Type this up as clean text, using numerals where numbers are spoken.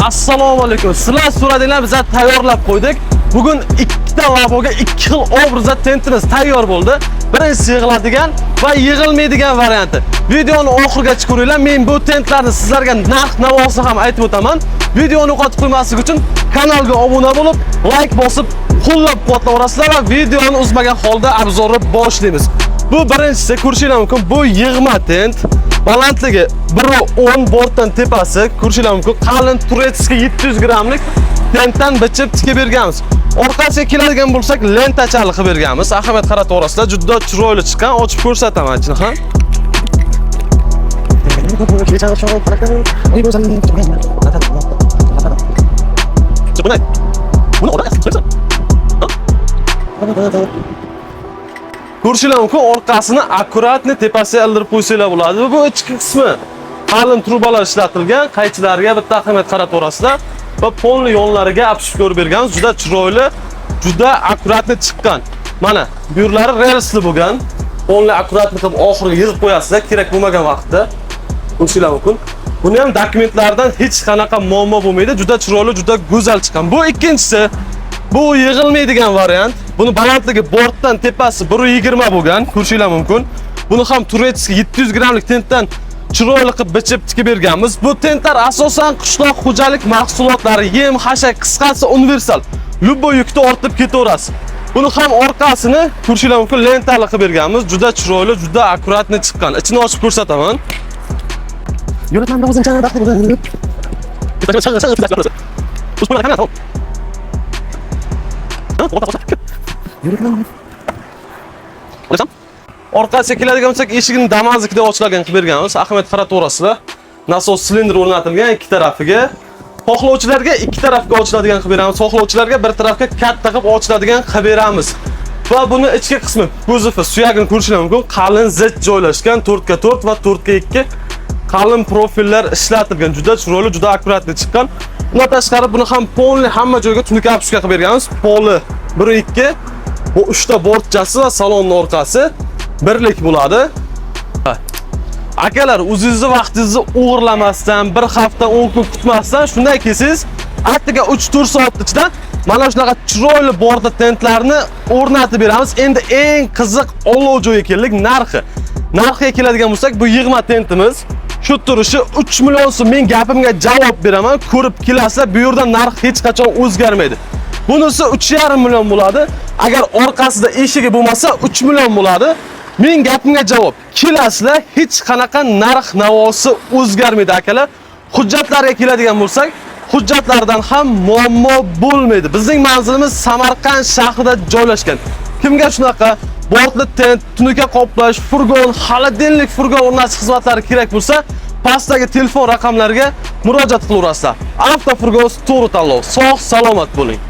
Assalomu alaykum. Sizlar so'radinglar, biz tayyorlab qo'ydik. Bugun ikkita lavoga ikki xil obrazda tentimiz tayyor bo'ldi. Birinchisi yig'iladigan va yig'ilmaydigan varianti. Videoni oxirigacha ko'ringlar. Men bu tentlarni sizlarga narx navosini ham aytib o'taman. Videoni yo'qotib qo'ymaslik uchun kanalga obuna bo'lib, like bosib, qo'llab-quvvatlaverasizlar va videoni uzmagan holda обзор ni boshlaymiz. Bu birinchisi, ko'rishinglar mumkin. Bu yig'ma tent. Balandligi 1.10, bortdan tepasi, ko'rishinglar mumkin. Qalin турецкий 700 grammlik tentdan bichib tikib berganmiz. Orqasiga keladigan bo'lsak, lentachali qilib berganmiz. Ahamiyat qaratib o'rasizlar, juda chiroyli chiqqan. Ochib ko'rsataman ichini ham. Buni ko'rishinglar mumkin, orqasini аккуратный tepasiga ildirib qo'ysanglar bo'ladi. Bu ichki qismi qalin trubalar ishlatilgan, qaychilariga bitta ahamiyat qaratib o'rasizlar va polni yonlariga обшивка urib berganmiz. Juda chiroyli, juda аккуратный chiqqan. Mana, bu yerlari relsli bo'lgan. Polni аккуратный qilib oxiriga yig'ib qo'yasizlar, kerak bo'lmagan vaqtda. Ko'rishinglar mumkin. Buni ham dokumentlardan hech qanaqa muammo bo'lmaydi. Juda chiroyli, juda go'zal chiqqan. Bu ikkinchisi. Bu yig'ilmaydigan variant. Buni balandligi bortdan tepasi 1.20 bo'lgan, ko'rishinglar mumkin. Buni ham турецкий 700 grammlik tentdan chiroyli qilib bichib tikib berganmiz. Bu tentlar asosan qishloq xo'jalik mahsulotlari, yem, xashak, qisqasi universal. Любой yukni ortib ketaverasiz. Buni ham orqasini ko'rishinglar mumkin, lentali qilib berganmiz. Juda chiroyli, juda аккуратный chiqqan. Ichini ochib ko'rsataman. Yuribman o'zimcha baxtli bo'lib. Yuribman. Orqasiga keladigan bo'lsak, eshigini Damazikda ochiladigan qilib berganmiz. Ahamiyat qarataverasizlar. Nasos silindr o'rnatilgan ikki tarafiga. Xohlovchilarga ikki tarafga ochiladigan qilib beramiz. Xohlovchilarga bir tarafga katta qilib ochiladigan qilib beramiz. Va buni ichki qismi, kuzovi, suyagini ko'rishinglar mumkin. Qalin zich joylashgan 4 ga 4 va 4 ga 2 qalin profillar ishlatilgan. Juda chiroyli, juda аккуратный chiqqan. Undan tashqari buni ham polni hamma joyga tunuka обшивка qilib berganmiz. Poli 1.2, bu 3 ta bortchasi va salonning orqasi birlik bo'ladi. Akalar, o'zingizni vaqtingizni o'g'irlamasdan, bir hafta 10 kun kutmasdan shunday kelsangiz, attiga 3-4 soat ichida mana shunaqa chiroyli bortli tentlarni o'rnatib beramiz. Endi eng qiziq olov joyiga keldik, narxi. Narxiga keladigan bo'lsak, bu yig'ma tentimiz. Shu turishi 3 million so'm. Men gapimga javob beraman. Ko'rib kelasizlar, bu yerda narx hech qachon o'zgarmaydi. Bunisi 3,5 million bo'ladi. Agar orqasida eshigi bo'lmasa 3 million bo'ladi. Men gapimga javob. Kelasizlar, hech qanaqa narx navosi o'zgarmaydi, akalar. Hujjatlarga keladigan bo'lsak, hujjatlardan ham muammo bo'lmaydi. Bizning manzilimiz Samarqand shahrida joylashgan. Kimga shunaqa bortli tent, tunuka qoplash, furgon, холодильник, furgon o'rnatish xizmatlari kerak bo'lsa, pastdagi telefon raqamlariga murojaat qilaverasizlar. Avtofurgon to'g'ri tanlov. Sog' salomat bo'ling.